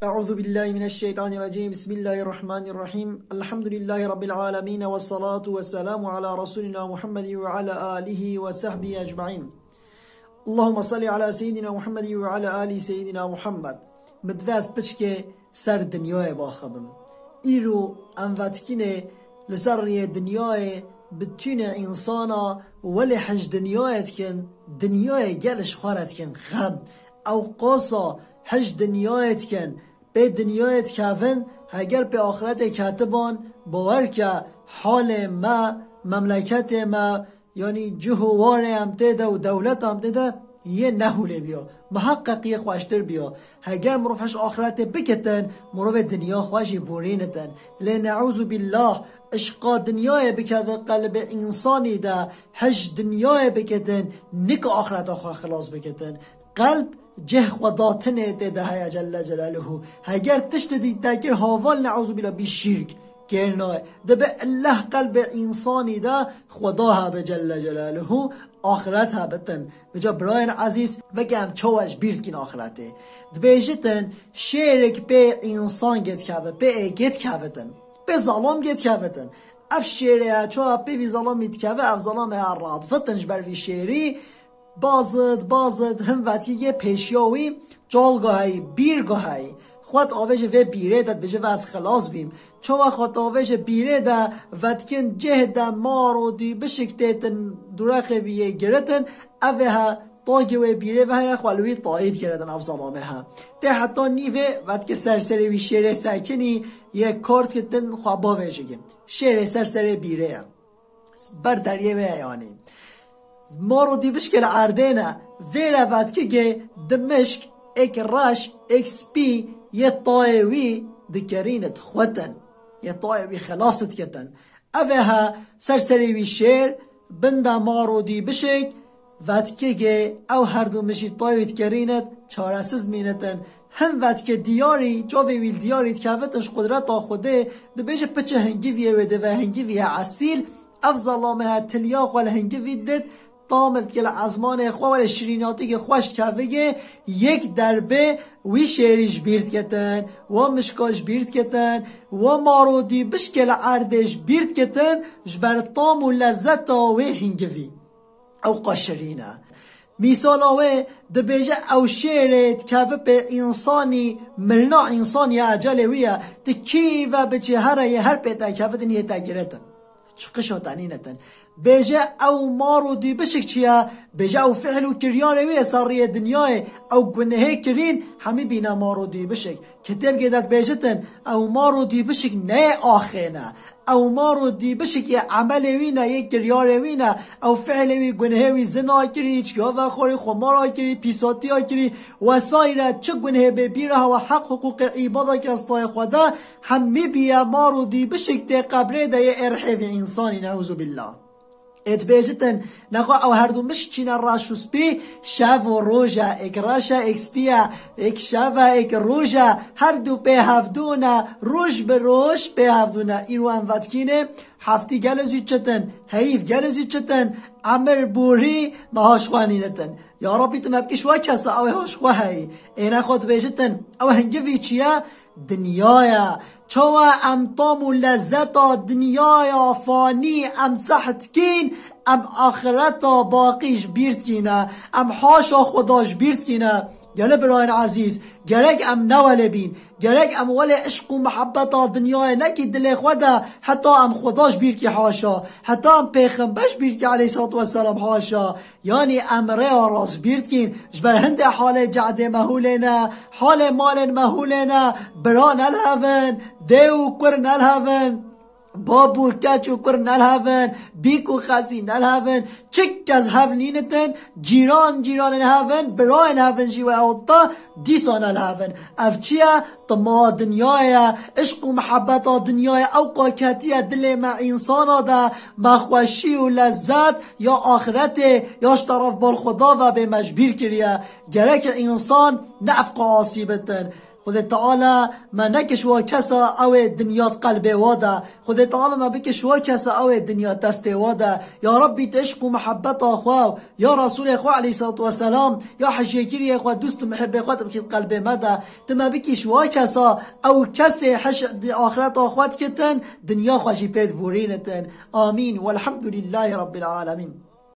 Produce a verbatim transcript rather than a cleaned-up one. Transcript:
أعوذ بالله من الشيطان الرجيم. بسم الله الرحمن الرحيم. الحمد لله رب العالمين، والصلاة والسلام على رسولنا محمد وعلى آله وصحبه أجمعين. اللهم صل على سيدنا محمد وعلى آل سيدنا محمد. Min divê ez piçkê ser dinyayê baxibim. Îro em vetkînê li ser riyê dinyayê bi tûnê însana, welê hij dinyayê dikin, dinyayê gel ji xwe re dikin xem. Ew qasa hij dinyayê dikin, pê dinyayê dikevin, heger pê axiretê ketiban, bawer ke halê me, memleketê me, yanî cih û warê em tê de û dewleta em tê de yê nehûlê biya. Miheqeq yê xweştir biya. Heger mirov hij axiretê bikitin, mirovê dinya xwe jî borînitin. Lê neûzubîllah, işqa dinyayê bikeve qelbê însanî de, hij dinyayê bikitin, nika axireta xwe xilas bikitin. Qelb cih xwe datinê tê de heye Celle Celaluhu. Heger tiştê dî te kir haval neûzubîllah bî şîrk. Kêr nayê. Dibe illeh qelbê însanî de Xweda hebe Celle Celaluhu, axiret hebitin. Vêca birayên ezîz, veke em çawa ji bîr dikîn axiretê. Dibêjitin, şêrek pê însan gêtkeve, pê ê gêtkevitin. Pê zalam gêtkevitin. Ev şêrê ya çawa pê vî zalamî dikeve, ev zalamê ya radvitin ji ber vî şêrî, Bazid, bazid, hin vetkê pêşiya wî çalga heyî, bîrga heyî. Xwet avêje vê bîrê de dibêje ve ez xilas bîm. Çawa xwet avêje bîrê de vetkin cih de mar û dî bişik têtin durexê vî yê giritin, ev ê he tagê wê bîrê ve heye xwe li wî tayî digiritin ev zalamê he. Tê heta nîvê vetki ser serê wî şêrê sekinî yê kar dikitin xwe bavêjigin. Şêrê ser serê bîrê ye. Ber deriyê wê ye yanî. Mar û dî bişkê li erdê ne. Vê re vetkigê dimişk, êk reş, êk spî yê tayê wî dikerîne dixwetin. Yê tayê wî xelas diketin. Ev ê he ser serê wî şêr, bin de mar û dî bişik, vetkigê ew her du mijî tayê wî dikerîne çaresiz mînitin. Hin vetkê diyarî, çavê wî li diyarî dikevitin ji qudreta Xwedê, dibêje piçe hingiviyê wê dive hingiviye esîl, ev zalamê he tiliya xwe li hingivî dit, tam dike li ezmanê xwe welê şirînatikê xweş dikevigê, yek derbê wî şêrî ji bîr diketin, wa mişka ji bîr diketin, wa mar û dî bişkê li erdê ji bîr diketin, ji ber tam û lezeta wê hingivî. Ew qas şirîn e. Mîsala wê dibêje ew şêrê dikeve pê însanî, mirina însanî ya ecelê wî ye. Tu kî ve biçî here yê her pê te kevitin yê te giritin. Çi qişo tenînetin. Bêje ew mar û dî bişik çi ye? Bêje ew fiil û kiryarê wî ye ser riyê dinyayê. Ew gunehê kirîn hemî bîne mar û dî bişik. Kitêbkê de dibêjitin, ew mar û dî bişik neyê axê ne. Ew mar û dî bişik yê emelê wî ne, yê kiryarê wî ne. Ew fiilê wî, gunehê wî, zina kirî, çiya vexwarî, xumara kirî, pîsatiya kirî, wesaîre çi gunehê bê bîra hewa heq hiqûqê îbada kir stayê xwe de, hemî bîye mar û dî bişik tê qebrê de yê êrhê vî însanî, neûzubîllah. Ê dibêjitin, nexwe ew her du mişk çîne reş û spî, şev û roj e, êk reş e, êk spî ye, êk şev e, êk roj e, her du pê hevdû ne, roj bi roj pê hevdû ne. Îro em vetkînê, heftî gelê zû çitin, heyîf gelê zû çitin, emir borî meha ji xwe nînitin. Ya Rabbî, tu me bikî ji we kesa, ew ê ha ji xwe heyî. Ê nexwe dibêjitin, ew hingivî çi ye? Dinya ye. Çawa em tam û lezeta dinyaya fanî em seh dikîn, em axireta baqî ji bîr dikîne, em haşa Xweda ji bîr dikîne. Gelê birayên ezîz, gerek em ne welê bîn, gerek em welê işq û mihebeta dinyayê nekî dilê xwe de, heta em Xweda ji bîr kî haşa, heta em pêxember ji bîr kî aleyhissalatu vesselam haşa. Yanî em rêya rast bîr dikîn, ji ber hindê halê cedê mehûlê ne, halê malên mehûlê ne, bira nelhevin, dê û kur nelhevin, bab û keç û kur nelhevin, bîk û xezî nelhevin, çi kes hev nînitin, cîran cîranên hevin, birayên hevin jî we ewta dîsa nelhevin. Ev çi ye? Tima dinyayê ye, işq û mihebeta dinyayê ewqa ketiye dilê me însana de, me xweşî û lezzet ya axiretê ya ji teref bal Xweda ve bê me ji bîr kiriye. Gerek însan ne evqa asî bitin. Xwedê Teala me neke ji wa kesa ew ê dinya di qelbê wa de. Xwedê Teala me bike ji wa kesa ew ê dinya destê wa de. Ya Rabbî, tu işq û mihebeta xwe, ya Resûlê xwe aleyhissalatu vesselam, ya hijyekiriyê xwe, dûst û mihebê xwe tu bikî di qelbê me de. Tu me bikî ji wa kesa, ew kesê hiş di axireta xwe dikitin, dinya xwe jî pê diborînitin. Amîn. Welhamdulîllahî Rabbil Alemîn.